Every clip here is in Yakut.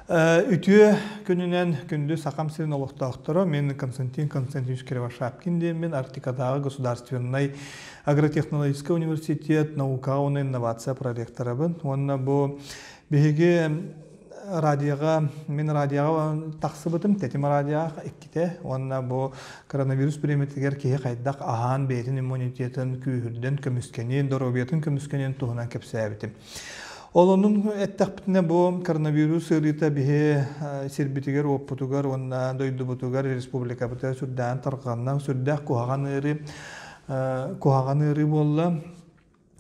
Үтүө күнүнэн күндү Сахам сирин олохтоохторо, мин Константин Константинович Кривошапкин диэммин, Арктикатааҕы государственнай агротехнологическай университет наукаҕа уонна инновация проректорабын. Уонна бу биһиги радиоҕа, мин радиоҕа тахсыбытым, Тэтим радиоҕа иккитэ уонна бу коронавирус бириэмэтигэр киһи хайдах аһаан бэйэтин иммунитетын күүһүрдэн көмүскэниэн, доруобуйатын көмүскэниэн туһунан кэпсээбитим. Ол оннун эттэхпитинэ, бу коронавирус ыарыыта биһи сирбитигэр-уоппутугар уонна дойдубутугар, республикабытыгар сүрдээҕин тарҕанна, сүрдээх куһаҕан ыарыы, куһаҕан ыарыы буолла.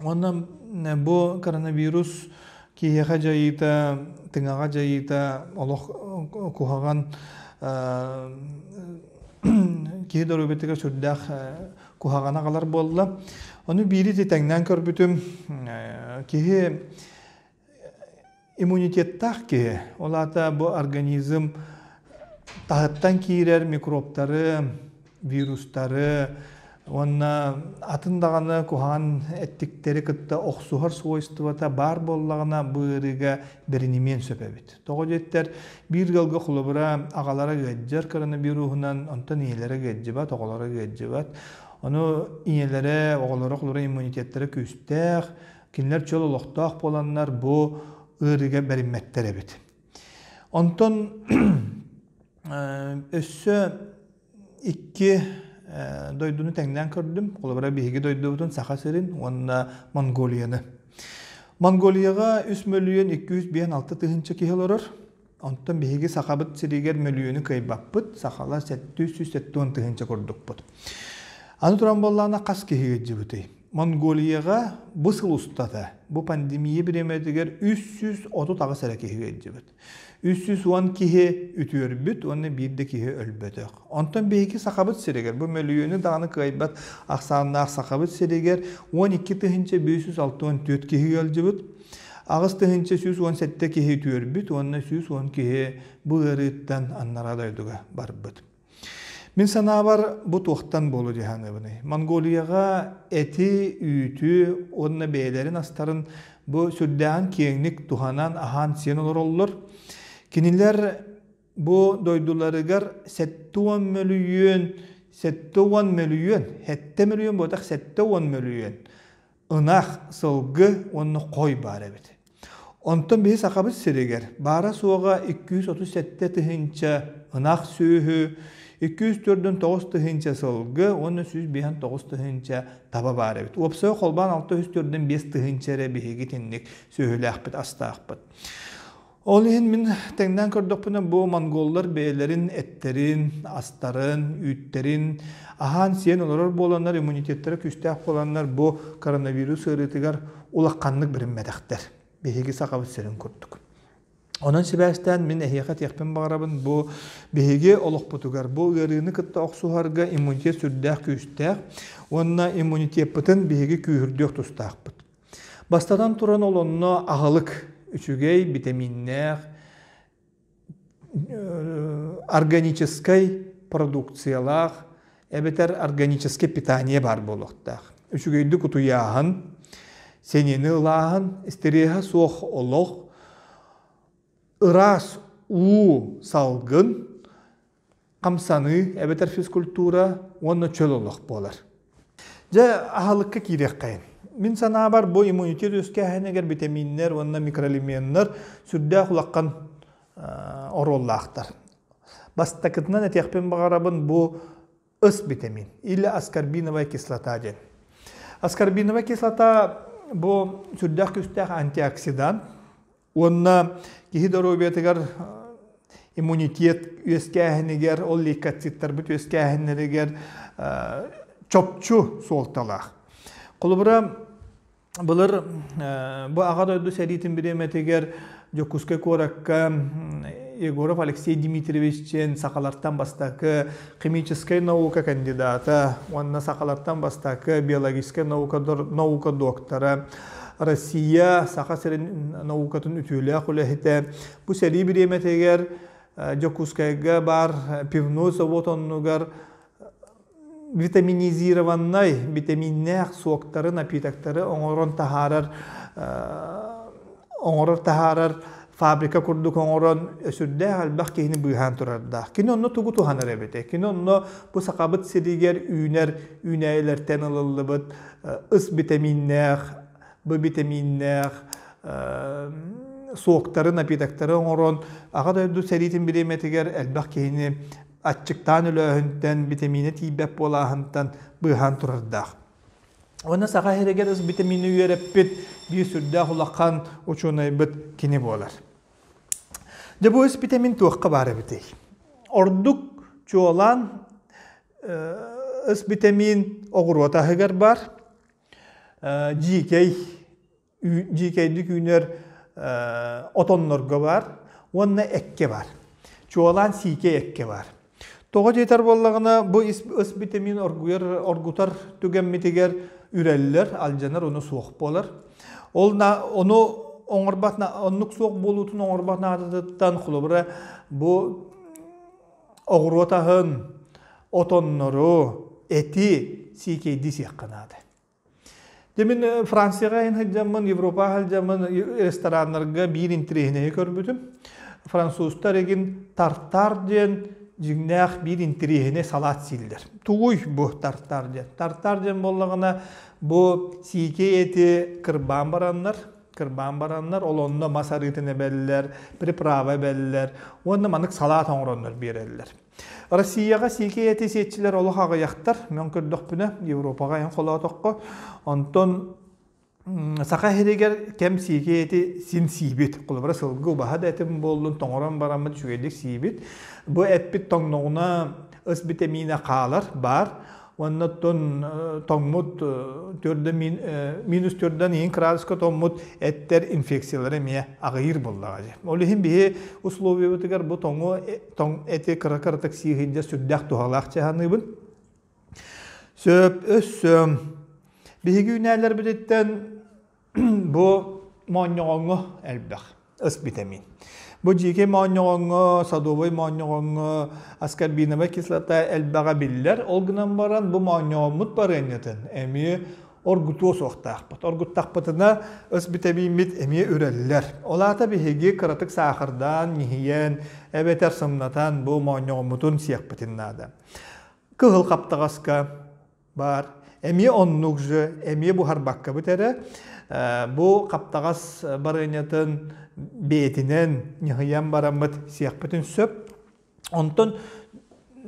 Уонна бу коронавирус киһиэхэ дьайыыта, тыҥаҕа дьайыыта олох куһаҕан киһи доруобуйатыгар сүрдээх куһаҕаны аҕалар буолла. Ону биири тэҥнээн көрбүтүм, киһи иммунитеттаах киһи, ол аата бу организм таһыттан киирэр микробтары, вирустары уонна атын даҕаны куһаҕан эттиктэри кытта охсуһар свойствота баар буоллаҕына бу ыарыыга бэринимиэн сөп эбит. Тоҕо диэттэр, биир ыалга холобура аҕалара ыалдьар коронавируһунан, онтон ийэлэрэ ыалдьыбат, оҕолоро ыалдьыбат. Ону ийэлэрэ, оҕолоро холобура иммунитеттара күүстээх, кинилэр чөл олохтоох буоланнар бу ыарыыга бэриммэттэр эбит. Онтон өссө икки дойдуну тэҥнээн көрдүм. Холобура, биһиги дойдубутун Саха сирин уонна Монголияны. Монголияҕа 3 мөлүйүөн 256 тыһыынча киһи олорор. Онтон биһиги Сахабыт сиригэр мөлүйүөнү кыайбаппыт. Сахалар 770 тыһыынча курдукпут. Аны туран буоллаҕына хас киһи ыалдьыбытый? Монголияҕа бу сыл устата, бу пандемия бириэмэтигэр 338 эрэ киһи ыалдьыбыт. 310 киһи үтүөрбүт уонна биир да киһи өлбөтөх. Онтон биһиги Сахабыт сиригэр, бу мөлүйүөнү даҕаны кыайбат ахсааннаах Сахабыт сиригэр 12 тыһыынча 564 киһи ыалдьыбыт, 8 тыһыынча 117 киһи үтүөрбүт уонна 110 киһи бу ыарыыттан аннараа дойдуга барбыт. Мин санаабар, бу туохтан буолуо дии саныыбыный. Монголияҕа эти, үүтү уонна бэйэлэрин астарын бу сүрдээҕин киэҥник туһанан, аһаан-сиэн олороллор. Кинилэр бу дойдуларыгар 70 мөлүйүөн, 70 мөлүйүөн, 7 мөлүйүөн буотах 70 мөлүйүөн ынах, сылгы уонна хой баар эбит. Онтон биһи Сахабыт сиригэр баара-суоҕа 237 тыһыынча ынах сүөһү, 249 тыһыынча сылгы уонна 159 тыһыынча таба баар эбит. Уопсайа холбоон 645 тыһыынча эрэ биһиги итинник сүөһүлээхпит, астаахпыт. Ол иһин мин тэҥнээн көрдөхпүнэ, бу монголлар бэйэлэрин эттэрин, астарын, үүттэрин аһаан-сиэн олорор буоланнар, иммунитеттара күүстээх буоланнар бу коронавирус ыарыытыгар улаханнык бэриммэтэхтэр. Биһиги Сахабыт сирин курдук. Онон сибээстээн мин эһиэхэ этиэхпин баҕарабын, бу биһиги олохпутугар бу ыарыыны кытта охсуһарга иммунитет сүрдээх күүстээх уонна иммунитеппытын биһиги күүһүрдүөх тустаахпыт. Бастатан туран ол онно аһылык үчүгэй, битэмииннээх, органическай продукциялаах эбэтэр органическай питание баар буолуохтаах. Үчүгэйдик утуйааһын, сэниэни ылааһын, стреһэ суох олох, ыраас уу, салгын, хамсаныы эбэтэр физкультура уонна чөл олох буолар. Дьэ, аһылыкка киириэххэйин. Мин санаабар, бу иммунитет үөскээһинигэр битэмииннэр уонна микроэлеменнэр сүрдээх улахан оруоллаахтар. Бастакытынан этиэхпин баҕарабын, бу ыс битэмиин или аскорбиновая кислота диэн. Аскорбиновая кислота бу сүрдээх күүстээх антиоксидант, Уонна киһи доруобуйатыгар иммунитет үөскээһинигэр, ол лейкоциттарбыт үөскээһиннэригэр чопчу суолталаах. Холобура, былыр бу Аҕа дойду сэриитин бириэмэтигэр Дьокуускай куоракка Егоров Алексей Дмитриевич диэн сахалартан бастакы химическэй наука кандидата уонна сахалартан бастакы биологическай наука, наука доктора, Россия Саха сирин наукатын үтүөлээх үлэһитэ. Бу сэрии бириэмэтигэр Дьокуускайга баар пивной завод оннугар витаминизированнай, витаминнээх суоктары, напитоктары оҥорон таһаарар оҥорор таһаарар фабрика курдук оҥорон сүрдээх элбэх киһини быыһаан турардаах. Кини онно тугу туһанар эбитэ? Кини онно бу Сахабыт сиригэр үүнэр үүнээйилэртэн ылыллыбыт ыс битэмииннээх, б битэмииннээх суоктары, напитоктары оҥорон Аҕа дойду сэриитин бириэмэтигэр элбэх киһини аччыктаан өлөөһүнтэн, битэмиинэ тиийбэт буолааһынтан быыһаан турардаах. Уонна Саха сиригэр ыс битэмиини үөрэппит биир сүрдээх улахан учуонайбыт кини буолар. Дьэ бу ыс битэмиин туохха баар эбитий? Ордук чуолаан ыс битэмиин оҕуруот аһыгар баар, дьиикэй дьиикэйдик үүнэр отоннорго баар уонна эккэ баар. Чуолаан сиикэй эккэ баар. Тоҕо диэтэр буоллаҕына, бу ыс битэмиин оргуйар, оргутар түгэммитигэр үрэллэр, алдьанар, ону суох буолар. Ол ону оҥорбот, оннук суох буолуутун оҥорбот наадатыттан, холобура, бу оҕуруот аһын, отоннору, эти сиикэйдии сиэххэ наада. Дьэ мин Францияҕа айан сылдьаммын, Европаҕа сылдьаммын рестораннарга биир интэриэһинэйи көрбүтүм. Французтар игин тартар диэн дьиҥнээх биир интэриэһинэй салаат сииллэр. Тугуй бу тартар диэн? Тартар диэн буоллаҕына бу сиикэй эти кырбаан бараннар, кырбаан бараннар, ол онно мас арыытын эбэллэр, приправа эбэллэр уонна маннык салаат оҥороннор биэрэллэр. Россияҕа сиикэй эти сиэччилэр олох аҕыйахтар, мен көрдөхпүнэ, Европаҕа эн холоотоххо. Онтон Саха сиригэр кэм сиикэй эти син сиибит. Холобура сылгы убаһа да этим буоллун, тоҥорон бараммыт үчүгэйдик сиибит. Бу эппит тоҥноҕуна ыс битэмиинэ хаалар, баар. Уонна оттон тоҥмут төрдө минус төрдөн иһин кыраадыска тоҥмут эттэр инфекциялара эмиэ аҕыйыыр буоллаҕа дии. Ол иһин биһи условиябытыгар бу тоҥу тоҥ эти кыра-кыратык сииһийдэ сүрдээх туһалаах дьаһаныыбын. Сөп, өссө биһиги үүнээлэрбититтэн Бу моонньоҕоҥҥо элбэх ыс битэмиин. Бу дьиикэй моонньоҕоҥҥо, садовай моонньоҕоҥҥо аскорбиновай кислота элбэҕэ биллэр. Ол гынан баран бу моонньоҕоммут барыанньатын эмиэ оргутуо суохтаахпыт. Оргуттахпытына ыс битэмииммит эмиэ үрэллэр. Ол аата биһиги кыратык саахардаан, ньиһийэн эбэтэр сымнатан бу моонньоҕоммутун сиэхпитин наада. Кыһыл хаптаҕаска баар. Эмиэ оннук же, эмиэ буһарбаккабыт эрэ. Бу хаптаҕас барыанньатын бэйэтинэн ньыһыйан бараммыт сиэхпитин сөп. Онтон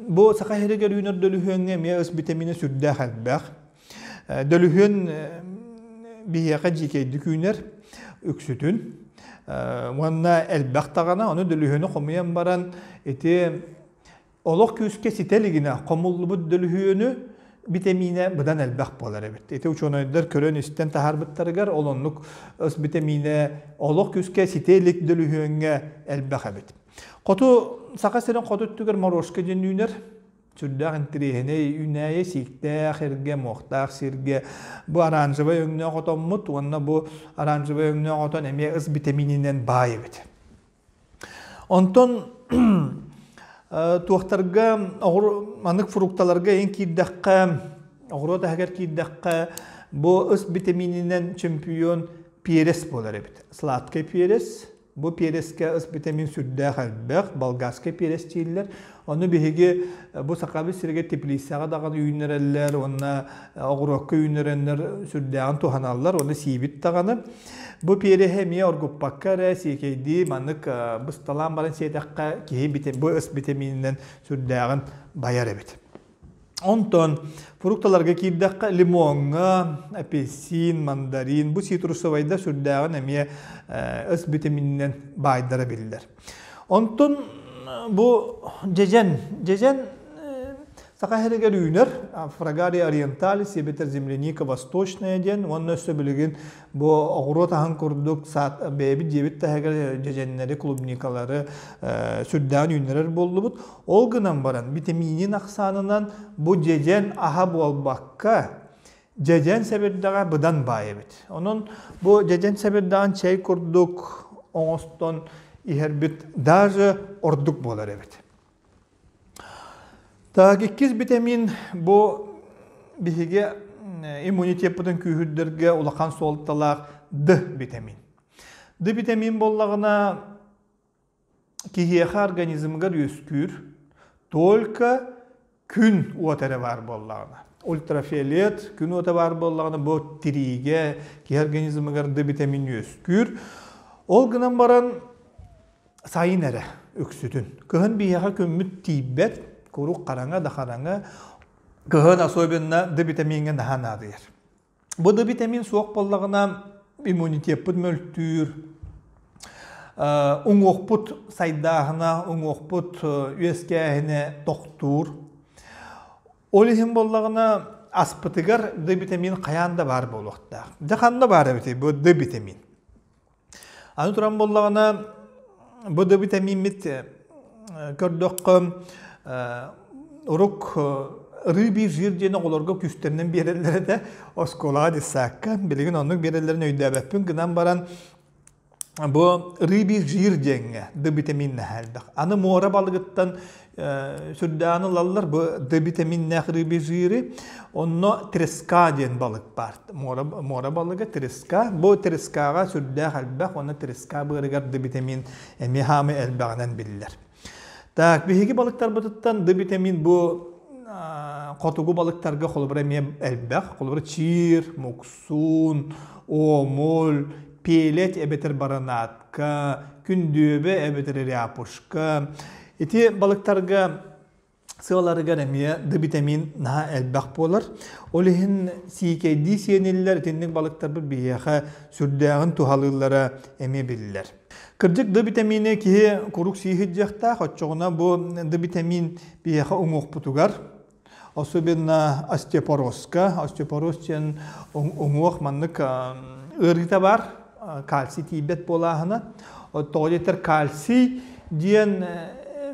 бу саха сиригэр үүнэр дөлүһүөҥҥэ эмиэ ыс битэмиинэ сүрдээх элбэх. Дөлүһүөн биһиэхэ дьиикэйдик үүнэр үксүтүн. Уонна элбэх даҕаны, ону дөлүһүөнү хомуйан баран ити Олох күүскэ ситэ илигинэ хомуллубут дөлүһүөнү битэмиинэ быдан элбэх буолар эбит. Ити учуонайдар көрөн-истэн таһаарбыттарыгар ол оннук ыс битэмиинэ олох күүскэ ситэ илик дөлүһүөҥҥэ элбэх эбит. Хоту Саха сирин хоту өттүгэр морошка диэн үүнэр. Сүрдээх интэриэһинэй үүнээйи сииктээх эргэ, муохтаах сиргэ бу оранжевай өҥнөөх отоммут уонна бу оранжевай өҥнөөх отон эмиэ ыс битэмиининэн баай эбит. Онтон туохтарга маннык фрукталарга эн киирдэххэ, оҕуруот аһыгар киирдэххэ, бу ыс битэмиининэн чемпион перец буолар эбит. Сладкий перец. Бу перецкэ ыс битэмиин сүрдээх элбэх, болгарский перец дииллэр. Ону биһиги бу Сахабыт сиригэр теплицаҕа даҕаны үүннэрэллэр уонна оҕуруокка үүннэрэннэр сүрдээҕин туһаналлар, уонна сиибит даҕаны. Бу переһи эмиэ оргуппакка эрэ сиэкэйдии маннык бысталаан баран сиэтэххэ киһи бу ыс битэмиининэн сүрдээҕин байар эбит. Онтон фрукталарга киирдэххэ лимоҥҥа, апельсин, мандарин бу цитрусовайдар сүрдээҕин эмиэ ыс битэмиининэн баайдара биллэр. Онтон бу дьэдьэн, дьэдьэн Саха сиригэр үүнэр Фрагария ориенталис эбэтэр земляника восточная диэн уонна өссө билигин бу оҕуруот аһын курдук бэйэбит дьиэбит таһыгар дьэдьэннэри, клубникалары сүрдээҕин үүннэрэр буоллубут. Ол гынан баран битэмиинин ахсаанынан бу дьэдьэн аһа буолбакка дьэдьэн сэбирдэҕэ быдан баай эбит. Онон бу дьэдьэн сэбирдэҕин чэй курдук оҥостон иһэрбит даже ордук буолар эбит. Так, иккис битэмиин бу биһиги иммунитеппытын күүһүрдэргэ улахан суолталаах Д битэмиин. Д битэмиин буоллаҕына киһиэхэ организмыгар үөскүүр только күн уота эрэ баар буоллаҕына. Ультрафиолет күн уота баар буоллаҕына бу тириигэ киһи организмыгар Д витамин үөскүүр. Ол гынан баран сайын эрэ үксүтүн. Кыһын биһиэхэ күммүт тиийбэт, куруук хараҥа да хараҥа. Кыһын особенно Д витамиҥҥа наһаа наадыйар. Бу да витамин суох буоллаҕына иммунитеппыт мөлтүүр, уҥуохпут сайдааһына, уҥуохпут үөскээһинэ тохтуур. Ол иһин буоллаҕына аспытыгар Д витамин хайаан да баар буолуохтаах. Дьэ ханна баар эбитий бу Д витамин? Аны туран буоллаҕына, бу да витамиммит көрдөххө, урук рыбий жир диэн оҕолорго күүстэринэн биэрэллэр этэ оскуолаҕа детсадка. Билигин оннук биэрэллэрин өйдөөбөппүн гынан баран бу рыбий жир диэҥҥэ Д витаминнээх элбэх. Аны муора балыгыттан сүрдээҕин ылаллар бу Д витаминнээх рыбий жиры. Онно треска диэн балык баар. Муора, муора балыга треска. Бу трескаҕа сүрдээх элбэх уонна треска быарыгар Д витамин эмиэ хаамы элбэҕинэн биллэр. Так, биһиги балыктарбытыттан Д витамин бу хотугу балыктарга холобура эмиэ элбэх. Холобура чиир, муксуун, омуль, пелеть эбэтэр баранатка, күндүөбэ эбэтэр ряпушка. Ити балыктарга сыаларыгар эмиэ Д витамин наһаа элбэх буолар. Ол иһин сиикэйдии сиэниллэр итинник балыктарбыт биһиэхэ сүрдээҕин туһалыыллара эмиэ биллэр. Кырдьык Д витамини киһи куруук сии сылдьыахтаах, оччоҕуна бу Д витамин биһиэхэ уҥуохпутугар, особенно остеопорозка, остеопороз диэн уҥуох маннык ыарыыта баар, кальций тиийбэт буолааһына. Тоҕо диэтэр кальций диэн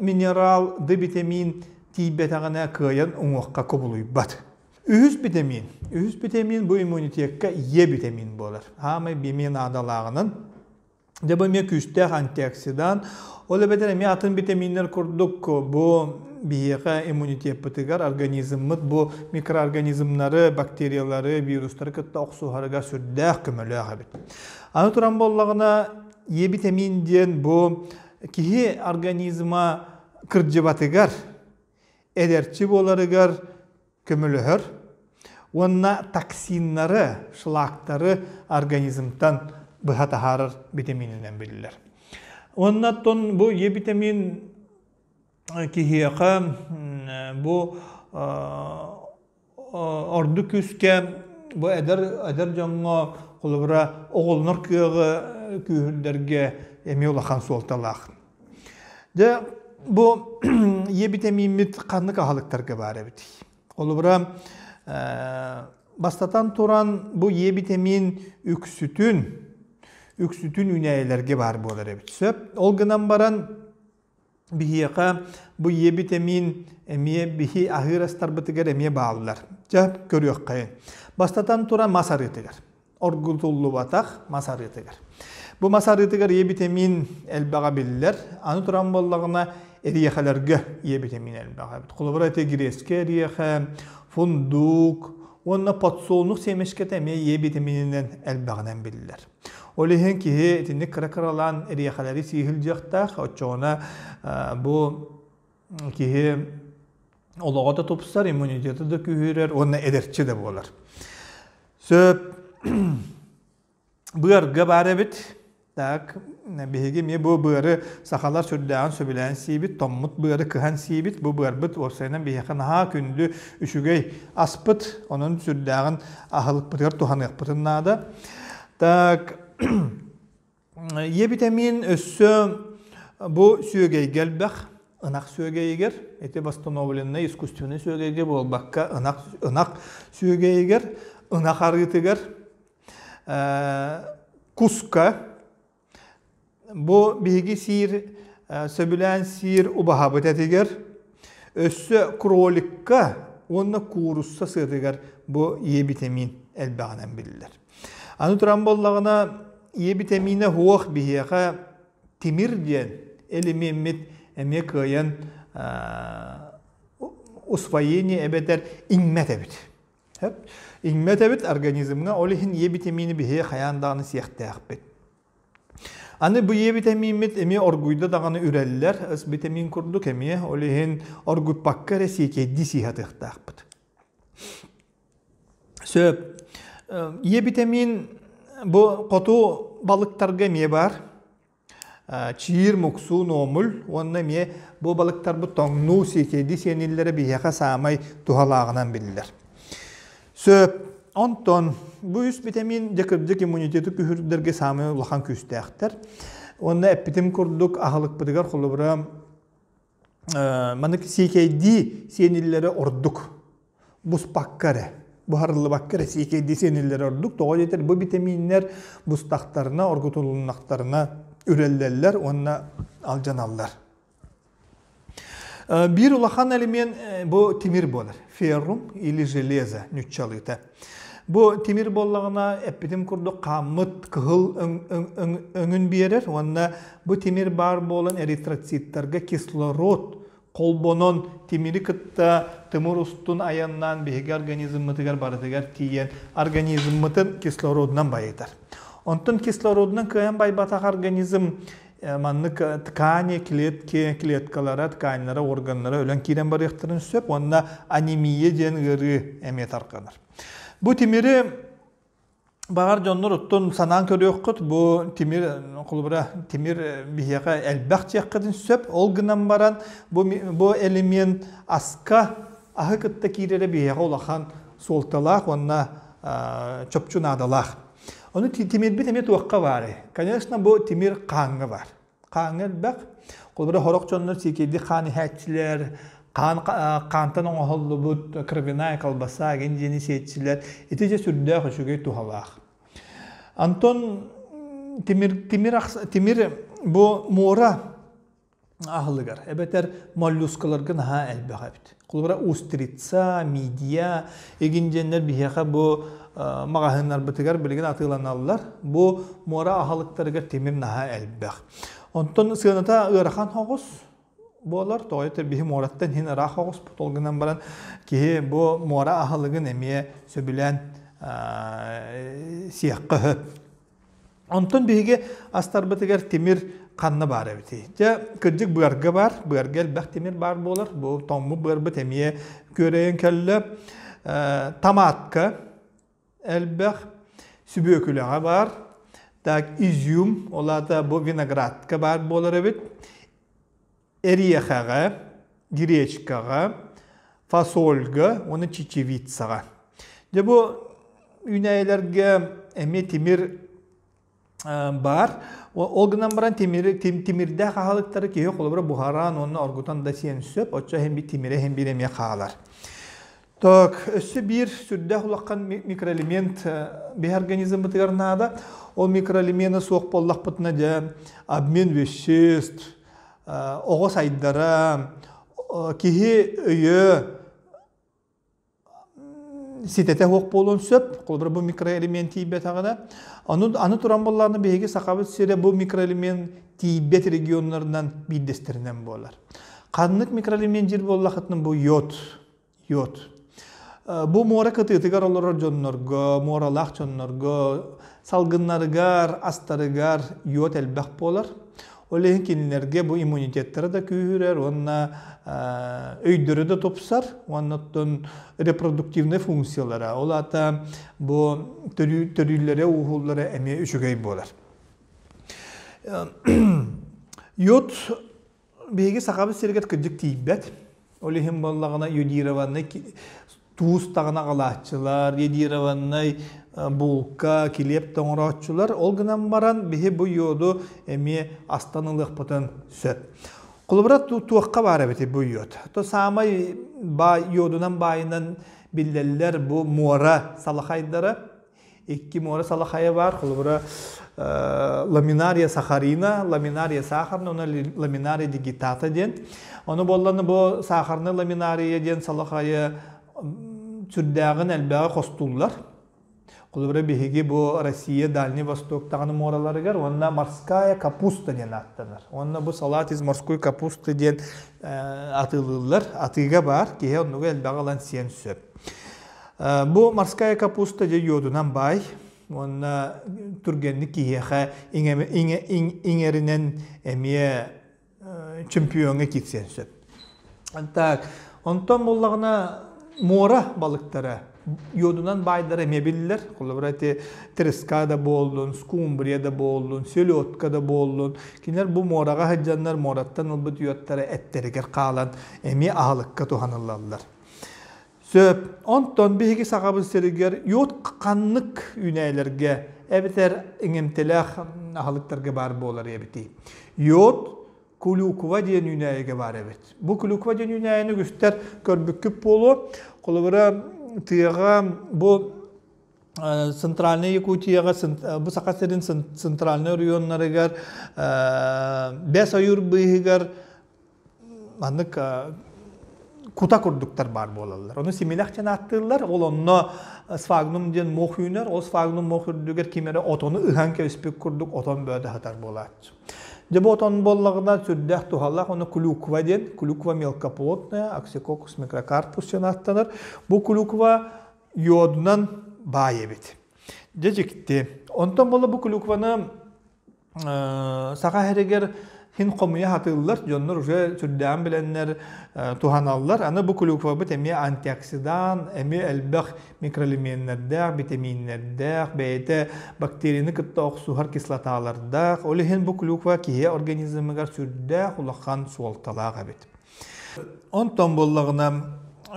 минерал Д витамин тиийбэтэҕинэ кыайан уҥуохха кубулуйбат. Үһүс витамин. Үһүс витамин бу иммунитекка Е витамин буолар. Хаамай эмиэ наадалааҕынан Дьэ бу эмиэ күүстээх антиоксидант. Ол эбэтэр эмиэ атын витаминнэр курдук бу биһиэхэ иммунитеппытыгар организммыт бу микроорганизмнары, бактериялары, вирустары кытта охсуһарыгар сүрдээх көмөлөөх эбит. Аны туран буоллаҕына, Е витамин диэн бу киһи организма кырдьыбатыгар, эдэрчи буоларыгар көмөлөһөр уонна токсиннары, шлактары организмтан быһа таһаарар витамининэн биллэр. Уонна оттон бу Е витамин киһиэхэ бу ордук күүскэ бу эдэр эдэр дьоҥҥо холобура оҕолонор кыаҕы күүһүрдэргэ эмиэ улахан суолталаах. Дьэ бу Е витамиммит ханнык аһылыктарга баар эбитий? Холобура бастатан туран бу Е витамин үксүтүн үксүтүн үүнээйилэргэ баар буолар эбит. Сөп. Ол гынан баран биһиэхэ бу Е витамин эмиэ биһи аһыыр астарбытыгар эмиэ бааллар. Дьэ көрүөххэйин. Бастатан туран мас арыытыгар. Оргутуллубатах мас арыытыгар. Бу мас арыытыгар Е витамин элбэҕэ биллэр. Аны туран буоллаҕына эриэхэлэргэ Е витамин элбэҕэ эбит. Холобура ити грецкэй эриэхэ, фундук уонна подсолнух семечкэтэ эмиэ Е витамининэн элбэҕинэн биллэр. Ол иһин киһи итинник кыра-кыралаан эриэхэлэри сии сылдьыахтаах, оччоҕуна бу киһи олоҕо да тупсар, иммунитета да күүһүрэр уонна эдэрчи да буолар. Сөп быарга баар эбит. Так, биһиги эмиэ бу быары сахалар сүрдээҕин сөбүлээн сиибит, томмут быары кыһан сиибит. Бу быарбыт уопсайынан биһиэхэ наһаа күндү, үчүгэй аспыт. Онон сүрдээҕин аһылыкпытыгар туһаныахпытын наада. Так, Е витамин өссө бу сүөгэйгэ элбэх, ынах сүөгэйигэр, ити восстановленный искусственный сүөгэйгэ буолбакка, ынах, ынах сүөгэйигэр, ынах арыытыгар, куска, бу биһиги сиир, сөбүлээн сиир убаһабыт этигэр, өссө кроликка уонна куурусса сыатыгар бу Е витамин элбэҕинэн биллэр. Аны туран буоллаҕына, Е витаминэ суох биһиэхэ тимир диэн элемеммит эмиэ кыайан усвоение эбэтэр иҥмэт эбит. Иҥмэт эбит организмҥа, ол иһин Е витамини биһиги хайаан даҕаны сиэхтээхпит. Аны бу Е витамиммит эмиэ оргуйда даҕаны үрэллэр, С витамин курдук эмиэ, ол иһин оргуппакка эрэ сиэкэйдии сиэхатыахтаахпыт. Сөп. Е витамин бу хоту балыктарга эмиэ баар. Чиир, муксуу, нуомул уонна эмиэ бу балыктарбыт тоҥнуу, сиэкэйдии сиэниллэрэ биһиэхэ саамай туһалааҕынан биллэр. Сөп. Онтон бу үс витамин дьэ кырдьык иммунитеты күүһүрдэргэ саамай улахан күүстээхтэр. Уонна эппитим курдук аһылыкпытыгар холобура маннык сиикэйдии сиэниллэрэ ордук. Буспакка эрэ, буһарыллыбакка эрэ сиикэйдии сиэниллэрэ ордук. Тоҕо диэтэр бу витаминнэр бустахтарына, оргутулуннахтарына үрэллэллэр уонна алдьаналлар. Биир улахан элемент бу тимир буолар. Феррум или железо ньуччалыыта. Бу тимир буоллаҕына эппитим курдук хааммыт кыһыл өҥүн биэрэр уонна бу тимир баар буолан эритроциттарга кислород холбонон тимири кытта тымыр устун айаннаан биһиги организммытыгар барытыгар тиийэн организммытын кислородунан байытар. Онтон кислородунан кыайан байбатах организм маннык ткани, клетки, клеткалара, тканьнара, органнара өлөн киирэн барыахтарын сөп уонна анемия диэн ыарыы эмиэ тарҕанар. Бу тимири баҕар дьоннор оттон санаан көрүөххүт бу тимир холобура тимир биһиэхэ элбэх диэххитин сөп ол гынан баран бу бу элемент аска аһы кытта киирэрэ биһиэхэ улахан суолталаах уонна чопчу наадалаах. Ону тимирбит эмиэ туохха баарый? Конечно, бу тимир хааҥҥа баар. Хааҥҥа элбэх. Холобура, сорох дьоннор сиикэйдик хаан иһээччилэр, хаан хаантан оҥоһуллубут кровяная колбаса гин диэни сиэччилэр. Ити дьэ сүрдээх үчүгэй туһалаах. Антон тимир, тимир, тимир бу муора аһылыгар эбэтэр моллюскаларга наһаа элбэх эбит. Холобура устрица, мидия игин диэннэр биһиэхэ бу маҕаһыыннарбытыгар билигин атыыланаллар. Бу муора аһылыктарыгар тимир наһаа элбэх. Онтон сыаната ыарахан соҕус буолар. Тоҕо этэр биһи муораттан иһин ыраах оҕуспут. Ол гынан баран киһи бу муора аһылыгын эмиэ сөбүлээн сиэххэ сөп. Онтон биһиги астарбытыгар тимир ханна баар эбитий? Дьэ, кырдьык быарга баар, быарга элбэх тимир баар буолар. Бу тоҥмут быарбыт эмиэ күөрэйэн кэллэ. Томатка элбэх, сүбүөкүлэҕэ баар. Так, изюм, ол аата бу виноградка баар буолар эбит. Эриэхэҕэ, гречкаҕа, фасольга уонна чечевицаҕа. Дьэ бу үүнээйилэргэ эмиэ тимир баар. Ол гынан баран тимири, тимирдээх аһылыктары киһи холобура буһаран уонна оргутан да сиэн сөп. Оччо иһин бир тимирэ иһин биир эмиэ хаалар. Так, өссө биир сүрдээх улахан микроэлемент биһи организммытыгар наада. Ол микроэлемена суох буоллахпытына дьэ обмен веществ, оҕо сайдара, киһи өйө ситэтэ суох буолуон сөп. Холобура бу микроэлемент тиийбэтэҕинэ. Аны, аны туран буоллаҕына биһиги Сахабыт сирэ бу микроэлемент тиийбэт регионнарынан биирдэстэринэн буолар. Ханнык микроэлемент диир буоллахытына бу йод. Йод. Бу муора кытыытыгар олорор дьоннорго, муоралаах дьоннорго салгыннарыгар, астарыгар йод элбэх буолар. Ол иһин кинилэргэ бу иммунитеттара да күүһүрэр уонна өйдөрө да тупсар уонна оттон репродуктивнай функциялара, ол аата бу төрүүллэрэ, ууһууллара эмиэ үчүгэй буолар. Йод Биһиги Сахабыт сиригэр кырдьык тиийбэт. Ол иһин буоллаҕына йодированнай туус даҕаны аҕалааччылар, йодированнай булка, килиэп да оҥорооччулар. Ол гынан баран биһи бу йоду эмиэ астан ылыахпытын сөп. Холобура туохха баар эбитий бу йод? То саамай баай йодунан баайынан биллэллэр бу муора салахайдара. Икки муора салахайа баар, холобура ламинария сахарина, ламинария сахарна, уонна ламинария дигитата диэн. Ону буолланы бу сахарный ламинария диэн салахайы сүрдээҕин элбэҕи хостууллар. Холобура биһиги бу Россия Дальний Восток даҕаны муораларыгар уонна морская капуста диэн ааттанар. Уонна бу салат из морской капусты диэн атыылыыллар. Атыыга баар, киһи оннугу элбэҕи ылан сиэн сөп. Бу морская капуста дьэ йодунан баай. Уонна түргэнник киһиэхэ иҥэринэн эмиэ чемпиоҥҥа киирсиэн сөп. Так, онтон буоллаҕына муора балыктара йодунан баайдара эмиэ биллэр. Холобура ити треска да буоллун, скумбрия да буоллун, селедка да буоллун. Кинилэр бу муораҕа сылдьаннар муораттан ылбыт йодтара эттэригэр хаалан эмиэ аһылыкка туһаныллаллар. Сөп. Онтон биһиги Сахабыт сиригэр йод ханнык үүнээйилэргэ эбэтэр иҥэмтэлээх аһылыктарга баар буолар эбитий? Йод клюква диэн үүнээйигэ баар эбит. Бу клюква диэн үүнээйини үгүстэр көрбүккүт буолуо. Холобура, тыаҕа бу Центральнай Якутияҕа, бу Саха сирин центральнай оройуоннарыгар бэс ойуур быыһыгар маннык кута курдуктар баар буолаллар. Ону симилэх диэн ааттыыллар. Ол онно сфагнум диэн муох үүнэр. Ол сфагнум муох үрдүгэр ким эрэ отону ыһан кэбиспит курдук отон бөөдө сытар буолааччы. Дьэ бу отон буоллаҕына сүрдээх туһалаах. Ону клюква диэн, клюква мелкоплотная, Oxycoccus microcarpus диэн ааттанар. Бу клюква йодунан баай эбит. Дьэ дьикти. Онтон буола бу клюкваны Саха сиригэр хин хомуйа сатыыллар, дьоннор уже сүрдээҕин билэннэр туһаналлар. Аны бу клюквабыт эмиэ антиоксидант, эмиэ элбэх микроэлеменнэрдээх, битэмииннэрдээх, бэйэтэ бактерияны кытта охсуһар кислоталардаах. Ол иһин бу клюква киһи организмыгар сүрдээх улахан суолталаах эбит. Онтон буоллаҕына,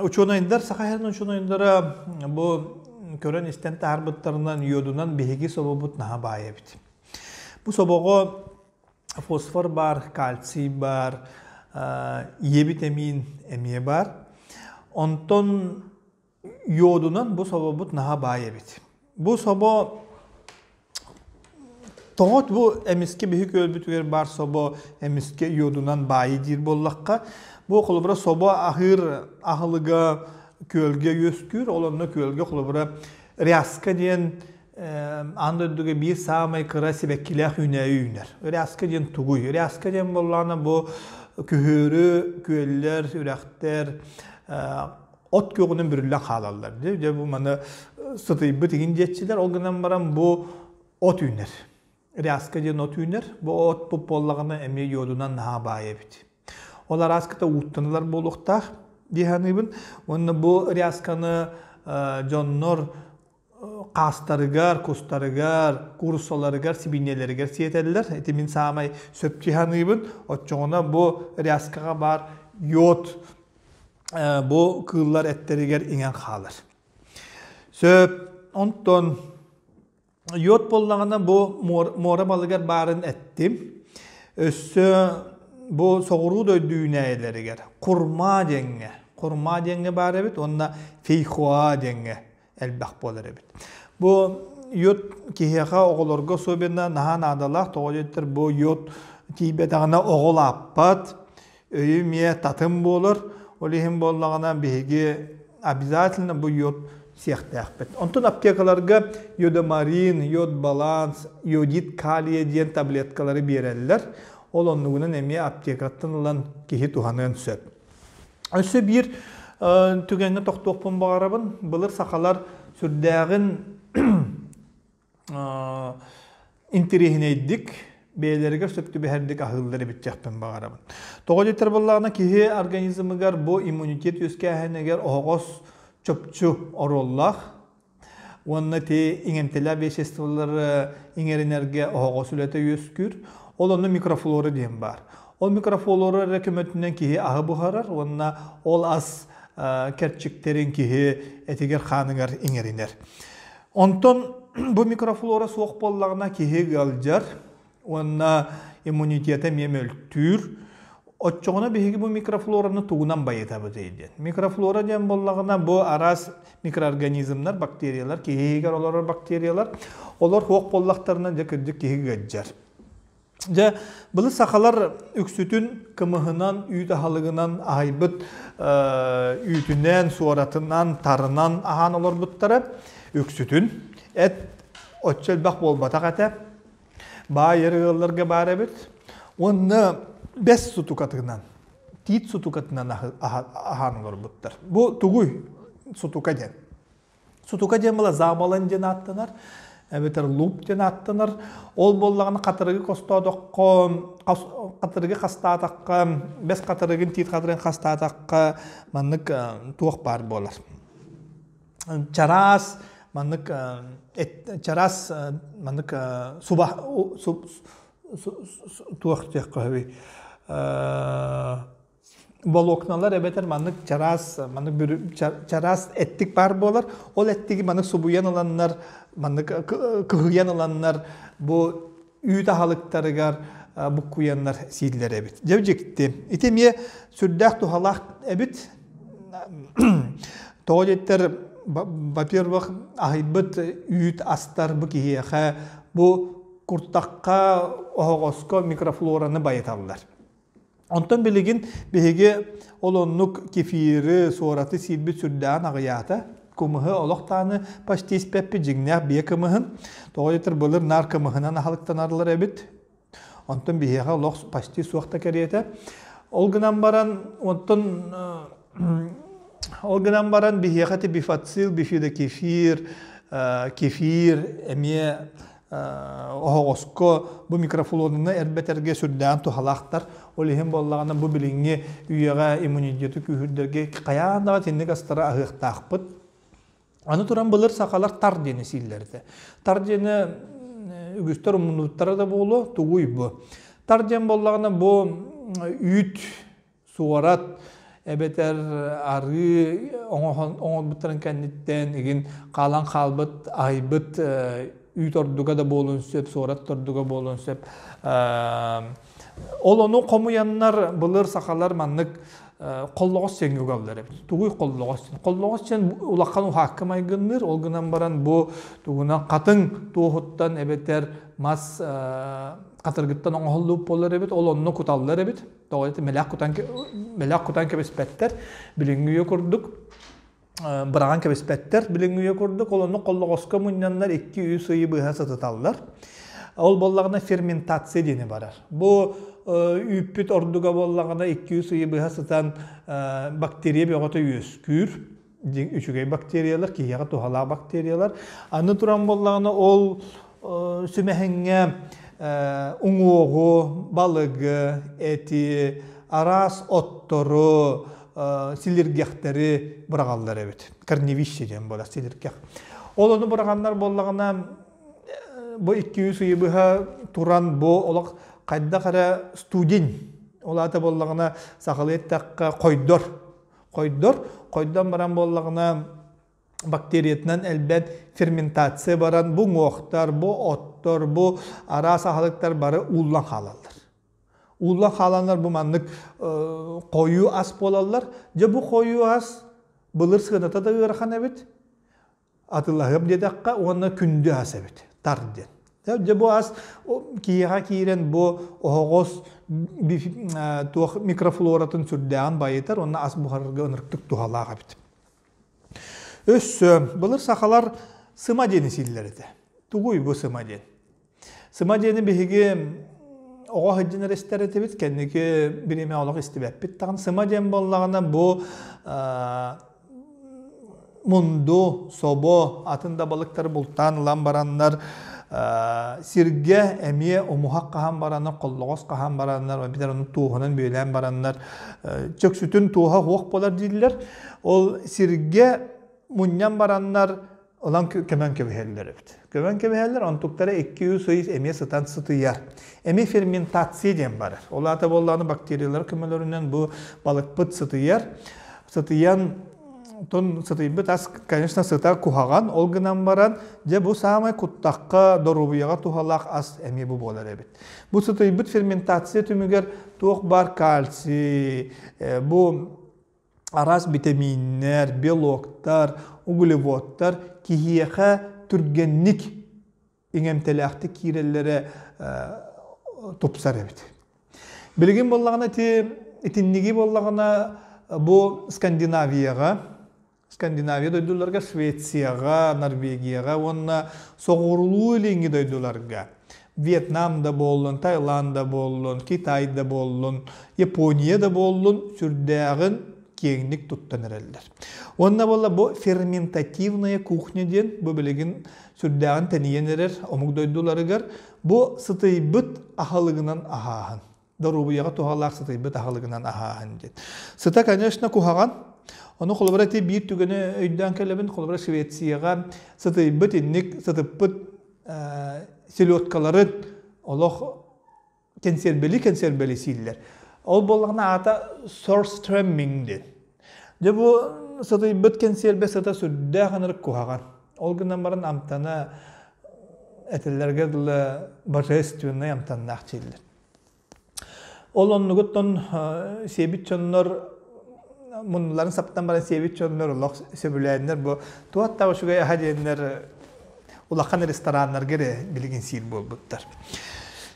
учуонайдар, Саха сирин учуонайдара бу көрөн-истэн таһаарбыттарынан йодунан биһиги собобут наһаа баай эбит. Бу собоҕо фосфор баар, кальций баар, Е битэмиин эмиэ баар. Онтон йодунан бу собобут наһаа баай эбит. Бу собо тоҕо бу эмискэ биһи күөлбүтүгэр баар собо эмискэ йодунан баайы диир буоллахха, бу холобура собо аһыыр аһылыга күөлгэ үөскүүр, ол онно күөлгэ холобура ряска диэн аан дойдуга биир саамай кыра сибэккилээх үүнээйи үүнэр. Ряска диэн тугуй? Ряска диэн буоллаҕына бу күһүөрү, күөллэр, үрэхтэр от күөҕүнэн бүрүллэн хаалаллар. Дьэ бу маны сытыйбыт игин диэччилэр, ол гынан баран бу от үүнэр. Ряска диэн от үүнэр. Бу от буоллаҕына эмиэ йодунан наһаа баай эбит. Ол арааската ууттанылар буолуохтаах дии саныыбын. Уонна бу рясканы дьоннор хаастарыгар, кустарыгар, кууруссаларыгар, сибиинньэлэригэр сиэтэллэр. Ити мин саамай сөп саныыбын. Оччоҕуна бу ряскаҕа баар йод бу кыыллар эттэригэр иҥэн хаалар. Сөп. Онтон йод буоллаҕына бу муора балыгар баарын эттим. Өссө бу соҕуруу дойду үүнээйилэригэр курма диэҥҥэ, курма диэҥҥэ баар эбит уонна фейхоа диэҥҥэ элбэх буолар эбит. Бу йод киһиэхэ оҕолорго особенно наһаа наадалаах, тоҕо диэтэр бу йод тиийбэтэҕинэ оҕо улааппат, өйү эмиэ татым буолар. Ол иһин буоллаҕына биһиги обязательно бу йод сиэхтээхпит. Онтон аптекаларга йодомарин, йод баланс, йодид калия диэн таблеткалары биэрэллэр. Ол оннугунан эмиэ аптекаттан ылан киһи туһаныан сөп. Өссө биир түгэҥҥэ тохтуохпун баҕарабын. Былыр сахалар сүрдээҕин интэриэһинэйдик, бэйэлэригэр сөп түбэһэрдик аһыыллар эбит диэхпин баҕарабын. Тоҕо диэтэр буоллаҕына киһи организмыгар бу иммунитет үөскээһинигэр оһоҕос чопчу оруоллаах. Уонна ити иҥэмтэлээх веществолары иҥэринэргэ оһоҕос үлэтэ үөскүүр. Ол онно микрофлора диэн баар. Ол микрофлора эрэ көмөтүнэн киһи аһы буһарар уонна ол ас кэрчиктэрин киһи этигэр-хааныгар иҥэринэр. Онтон бу микрофлора суох буоллаҕына киһи ыалдьар уонна иммунитета эмиэ мөлтүүр. Оччоҕуна биһиги бу микрофлораны тугунан байытабытый диэн. Микрофлора диэн буоллаҕына бу араас микроорганизмнар, бактериялар, киһи иһигэр олорор бактериялар, олор суох буоллахтарына дьэ кырдьык киһи ыалдьар. Дьэ, былыр сахалар үксүтүн кымыһынан, үүт аһылыгынан аһайбыт үүтүнэн, суоратынан, тарынан аһаан олорбуттара. Үксүтүн эт оччо элбэх буолбатах этэ. Баай эр ыалларга баар эбит. Уонна бэс сутукатынан, тиит сутукатынан аһаан олорбуттар. Бу тугуй сутука диэн? Сутука диэн была забалан диэн ааттанар. Эбэтэр луп диэн ааттанар. Ол буоллаҕына хатырыгы хостоотоххо, хатырыгы хастаатахха, бэс хатырыгын, тиит хатырыгын хастаатахха маннык туох баар буолар. Чараас маннык чараас маннык суба туох диэххэ сөбүй волокналар эбэтэр маннык чараас маннык чараас эттик баар буолар. Ол эттиги маннык субуйан ыланнар, маннык кыһыйан ыланнар бу үүт аһылыктарыгар буккуйаннар сииллэр эбит. Дьэ дьикти. Ити эмиэ сүрдээх туһалаах эбит. Тоҕо диэттэр, во-первых, аһыйбыт үүт астар бу киһиэхэ бу куртахха, оһоҕоско микрофлораны байыталлар. Онтон билигин биһиги ол оннук кефиры, суораты сиирбит сүрдээҕин аҕыйаата. Кымыһы олох даҕаны почти испэппит дьиҥнээх биэ кымыһын. Тоҕо диэтэр былыр наар кымыһынан аһылыктанарлар эбит. Онтон биһиэхэ олох почти суох да кэриэтэ. Ол гынан баран, онтон ол гынан баран биһиэхэ ити бифацил, бифидокефир, кефир эмиэ оһоҕоско бу микрофлораны эрбэтэргэ сүрдээҕин туһалаахтар. Ол иһин буоллаҕына бу билиҥҥи үйэҕэ иммунитеты күүһүрдэргэ хайаан даҕаны итинник астары аһыахтаахпыт. Аны туран былыр сахалар тар диэни сииллэр этэ. Тар диэни үгүстэр умнубуттара да буолуо, тугуй бу? Тар диэн буоллаҕына бу үүт суорат эбэтэр арыы оҥорбуттарын кэнниттэн игин хаалан хаалбыт аһыйбыт үүт ордуга да буолуон сөп, суорат ордуга буолуон сөп. Ол ону хомуйаннар былыр сахалар маннык холлоҕос сиэҥҥэ угаллар эбит. Тугуй холлоҕос сиэн? Холлоҕос сиэн улахан уһаакка майгынныыр, ол гынан баран бу тугунан хатыҥ туоһуттан эбэтэр мас хатыргыттан оҥоһуллубут буолар эбит, ол онно куталлар эбит. Тоҕо диэтэ мэлээх кутан мэлээх кутан кэбиспэттэр. Билиҥҥи үйэ курдук быраҕан кэбиспэттэр. Билиҥҥи үйэ курдук ол онно холлоҕоско мунньаннар 2-3 ыйы быһа сытыталлар. Ол буоллаҕына ферментация диэни барар. Бу үүппүт ордуга буоллаҕына 2-3 ыйы быһа сытан бактерия бөҕөтө үөскүүр. Үчүгэй бактериялар, киһиэхэ туһалаах бактериялар. Аны туран буоллаҕына ол сүмэһиҥҥэ уҥуоҕу, балыгы, эти, араас оттору, силиргэхтэри быраҕаллар эбит. Корневище диэн буолар силиргэх. Ол ону быраҕаннар буоллаҕына бу 2-3 ыйы быһа туран бу олох хайдах эрэ студень ол аата буоллаҕына сахалыы эттэххэ хойдор хойдор хойдон баран буоллаҕына бактериятынан элбэт ферментация баран бу уҥуохтар, бу оттор, бу араас аһылыктар бары ууллан хаалаллар. Ууллан хааланнар бу маннык хойуу ас буолаллар. Дьэ бу хойуу ас былыр сыаната да ыарахан эбит. Атыылаһыам диэтэххэ уонна күндү ас эбит. Тар диэн. Дьэ бу ас киһиэхэ киирэн бу оһоҕос туох микрофлоратын сүрдээҕин байытар уонна ас буһарарга ынырыктык туһалаах эбит. Өссө былыр сахалар сыма диэни сииллэр этэ. Тугуй бу сыма диэн? Сыма диэни биһиги оҕо сылдьан эрэ истэр этибит, кэнники бириэмэ олох истибэппит даҕаны. Сыма диэн буоллаҕына бу мунду, собо, атын да балыктары бултаан ылан бараннар сиргэ эмиэ умуһах хаһан бараннар, холлоҕос хаһан бараннар, эбэтэр ону туоһунан бүөлээн бараннар чөксүтүн туоһа суох буолар дииллэр. Ол сиргэ мунньан бараннар ылан көмөн кэбиһэллэр эбит. Көмөн кэбиһэллэр, онтуктара 2-3 ый эмиэ сытан сытыйар. Эмиэ ферментация диэн барар. Ол аата буоллаҕына бактериялар көмөлөрүнэн бу балыкпыт сытыйар. Сытыйан тон сытыйбыт ас, конечно, сыта куһаҕан, ол гынан баран, дьэ бу саамай куттахха, доруобуйаҕа туһалаах ас эмиэ бу буолар эбит. Бу сытыйбыт ферментация түмүгэр туох баар кальций, бу араас битэмииннэр, белоктар, углеводтар киһиэхэ түргэнник иҥэмтэлээхтик киирэллэрэ тупсар эбит. Билигин буоллаҕына ити итинниги буоллаҕына бу Скандинавияҕа Скандинавия дойдуларга, Швецияҕа, Норвегияҕа уонна соҕуруулуу-илиҥҥи дойдуларга Вьетнам да буоллун, Таиланд да буоллун, Китай да буоллун, Япония да буоллун сүрдээҕин киэҥник туттан эрэллэр. Уонна буолла бу ферментативная кухня диэн бу билигин сүрдээҕин тэнийэн эрэр омук дойдуларыгар бу сытыйбыт аһылыгынан аһааһын. Доруобуйаҕа туһалаах сытыйбыт аһылыгынан аһааһын диэн. Сыта, конечно, куһаҕан. Ону холобура ити биир түгэни өйдөөн кэлэбин. Холобура Швецияҕа сытыйбыт инник сытыппыт селедкаларын олох кэнсиэрбэли-кэнсиэрбэли сииллэр. Ол буоллаҕына аата сорстремминг диэн. Дьэ бу сытыйбыт кэнсиэрбэ сыта сүрдээх ынырык куһаҕан. Ол гынан баран амтана этиллэргэ дылы божественный амтаннаах дииллэр. Ол оннугуттан сиэбит дьоннор муннуларын саптан баран сиэбит дьоннор олох сөбүлээннэр бу туох үчүгэй аһа диэннэр улахан рестораннарга эрэ билигин сиир буолбуттар.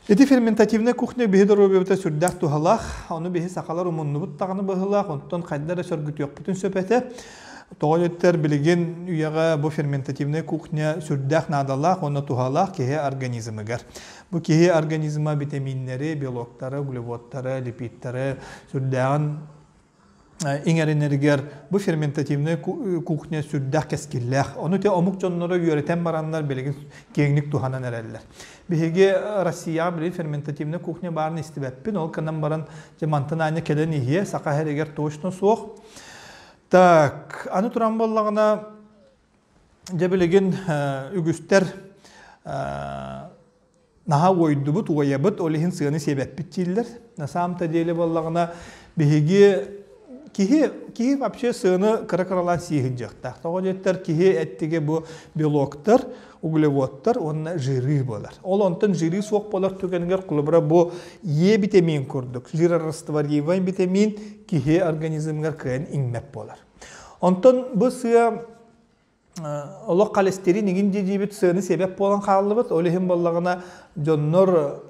Ити ферментативнай кухня биһи доруобуйабыта сүрдээх туһалаах, ону биһи сахалар умуннубут даҕаны быһыылаах, онтон хайда эрэ сөргүтүөхпүтүн сөп этэ. Тоҕо диэттэр билигин үйэҕэ бу ферментативнай кухня сүрдээх наадалаах уонна туһалаах киһи организмыгар. Бу киһи организма битэмииннэри, белоктары, углеводтары, липидтары сүрдээҕин иҥэринэригэр бу ферментативнай кухня сүрдээх кэскиллээх. Ону те омук дьонноро үөрэтэн бараннар билигин киэҥник туһанан эрэллэр. Биһиги Россияҕа билигин ферментативнай кухня баарын истибэппин, ол гынан баран дьэ мантан аанньа кэлэн иһиэ, саха сиригэр точно суох. Так, аны туран буоллаҕына, дьэ билигин үгүстэр наһаа уойдубут, уойабыт, ол иһин сыаны сиэбэппит дииллэр. На самом-то деле буоллаҕына, биһиги киһи киһи вообще сыаны кыра-кыралаан сии сылдьыахтаах. Тоҕо диэттэр киһи эттигэ бу белоктар, углеводтар уонна жиры буолар. Ол онтон жиры суох буолар түгэнигэр холобура бу Е витамин курдук жирорастворимый витамин киһи организмыгар кыайан иҥмэт буолар. Онтон бу сыа олох холестерин игин диэбит сыаны сиэбэт буолан хааллыбыт. Ол иһин буоллаҕына дьоннор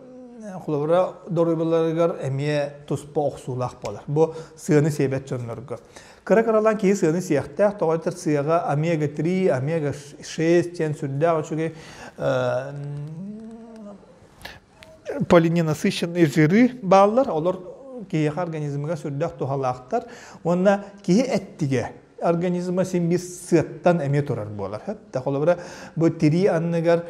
холобура доруобуйаларыгар эмиэ туспа охсуулаах буолар. Бу сыаны сиэбэт дьоннорго. Кыра-кыралаан киһи сыаны сиэхтээх, тоҕо этэр сыаҕа омега-3, омега-6 диэн сүрдээх үчүгэй полиненасыщенные жиры бааллар, олор киһиэхэ организмыгар сүрдээх туһалаахтар уонна киһи эттигэ организма син биир сыаттан эмиэ турар буолар. Холобура, бу тирии анныгар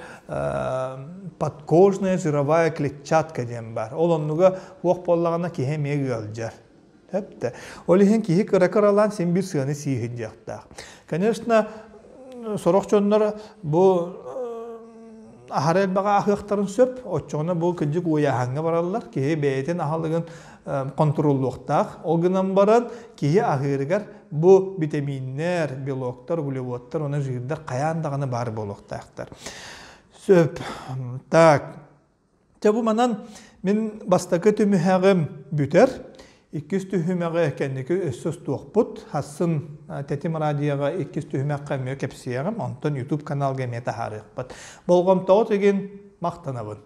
подкожная жировая клетчатка диэн баар. Ол оннуга уох буоллаҕына киһи эмиэ ыалдьар. Эптэ. Ол иһин киһи кыра-кыралаан син биир сыаны сииһин диэхтээх. Конечно, сорох дьоннор бу аһара элбэҕи аһыахтарын сөп. Оччоҕуна бу кырдьык уойааһаҥҥа бараллар. Киһи бэйэтин аһылыгын контроллуохтаах. Ол гынан баран киһи аһыырыгар бу битэмииннэр, белоктар, углеводтар уонна жирдар хайаан даҕаны баар буолуохтаахтар. Сөп. Так. Дьэ бу манан мин бастакы түмүһэҕим бүтэр. Иккис түһүмэҕи кэнники өссө устуохпут. Хассын Тэтим радиоҕа иккис түһүмэххэ эмиэ кэпсиэҕим, онтон YouTube каналга эмиэ таһаарыахпыт. Болҕомтоҕут игин махтанабын.